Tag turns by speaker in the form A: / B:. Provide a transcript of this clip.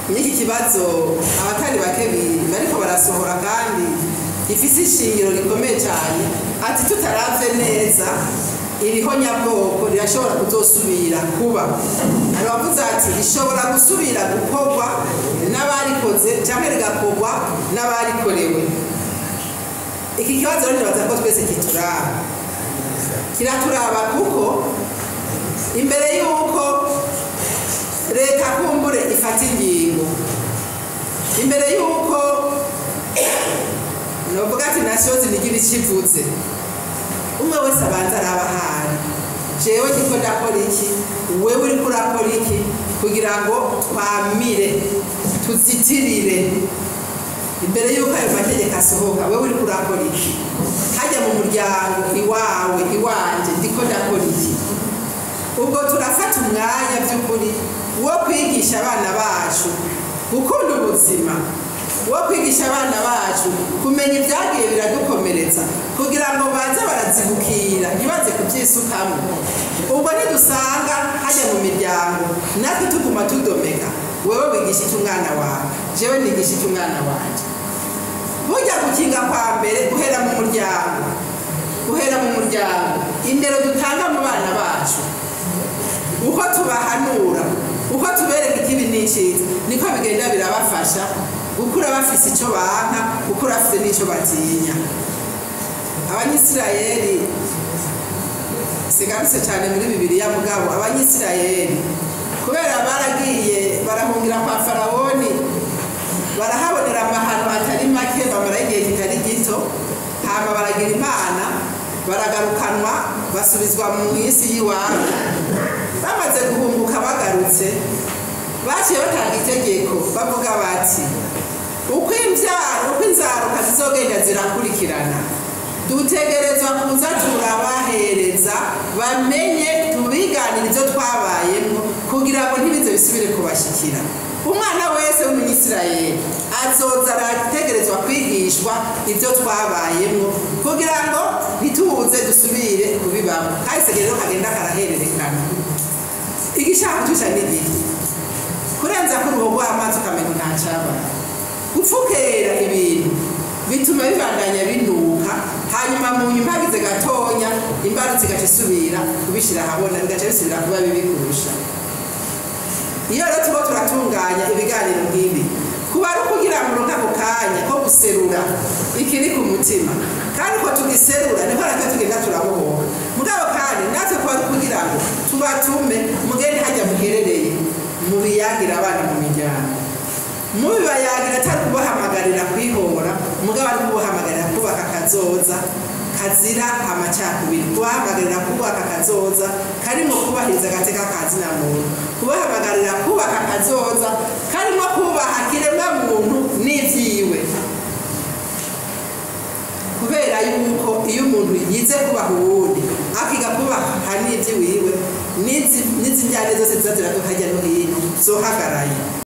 A: N'iki kibazo abatari bake bariko barasohora kandi gifise ishingiro rikomeye cyane, ati tutaravye neza irihonyabwoko rirashobora kuzosubira kuba. Hari abavuze ati rishobora gusubira gukorwa n'abarikoze cyangwa rigakorwa n'abarikorewe. Iki kibazo rero nibaza ko twese kituraba, kiraturaba kuko imbere y'uko leta kumbure ifata ingingo, imbere y'uko novuga ati nasozi nigira icivuze, umwe wese abanza araba ahari, jewe ndiko ndakora iki, wewe uriko urakora iki, kugira ngo twamire tuzitirire imbere y'uko ayo mategeko asohoka. Wewe uriko urakora iki hajya mu muryango iwawe, iwanje ndiko ndakora iki? Ubwo turafata umwanya by'ukuri wo kwigisha abana bacu gukunda ubuzima, wo kwigisha abana bacu kumenya ibyagiye biradukomeretsa, kugira ngo baze barazibukira ntibaze kubyisukamo. Ubwo nidusanga hajya mu miryango natwe tuguma tudomeka, wewe wigisha icyo umwana wawe, jewe nigisha icyo umwana wanje. Burya gukinga kwa mbere guhera mu muryango, guhera mu muryango, indero dutanga mu bana bacu, uko tubahanura, uko tubereka ikibi n'icyiza, niko bigenda birabafasha gukura bafise icyo banka, gukura bafise n'icyo batinya. Abanyisirayeli sigarutse cyane muri Bibiliya mugabo, Abanyisirayeli kubera baragiye barahungira kwa Farawoni, barahabonera amahano atari make, bamara igihe kitari gito, hama baragira Imana, baragarukanwa, basubizwa mu isi y'iwabo. Bamaze guhunguka bagarutse, baciye batanga itegeko bavuga bati uko imbyaro, uko inzaruka zizogenda zirakurikirana, dutegerezwa kuza turabahereza bamenye, tubiganire ibyo twabayemo kugira ngo ntibize bisubire kubashikira. Umwana wese w'Umunyisirayeli azoza arategerezwa kwigishwa ibyo twabayemo kugira ngo ntituze dusubire kubibamo. Kahise rero kagenda karahererekana. Igishaka kutusha n'igihe kurenza ku ruhu rw'amazi ukamenya ntacaba, gupfukera ibintu bituma bibandanya binuka, hanyuma mu nyuma hagize gatonya imbarutso igaca isubira kubishyira ahabona, bigaca bisubira kuba bibi kurusha. Iyo rero tuba turatunganya ibiganiro nk'ibi, kuba ari ukugira ngo uronke ako kanya ko guserura ikiri ku mutima, kandi uko tugiserura niko natwe tugenda turabohoka. Mugabo kandi natwe kuba ari ukugira ngo tubatume mugende hajya muherereye, mubiyagira abana mu miryango, mubibayagira atari kubahamagarira kwihora, mugabo ari kubahamagarira kubaka akazoza kazira amacakubiri, kubahamagarira kubaka akazoza karimo kubahiriza agateka ka zina muntu, kubahamagarira kubaka akazoza karimo kubaha kiremwa muntu n'ivyiwe. Kubera yuko iyo umuntu yize kubaha uwundi, akiga kubaha n'ivyiwiwe, n'izi njyane zose ziza ziraduka hirya no hino zohagaraye.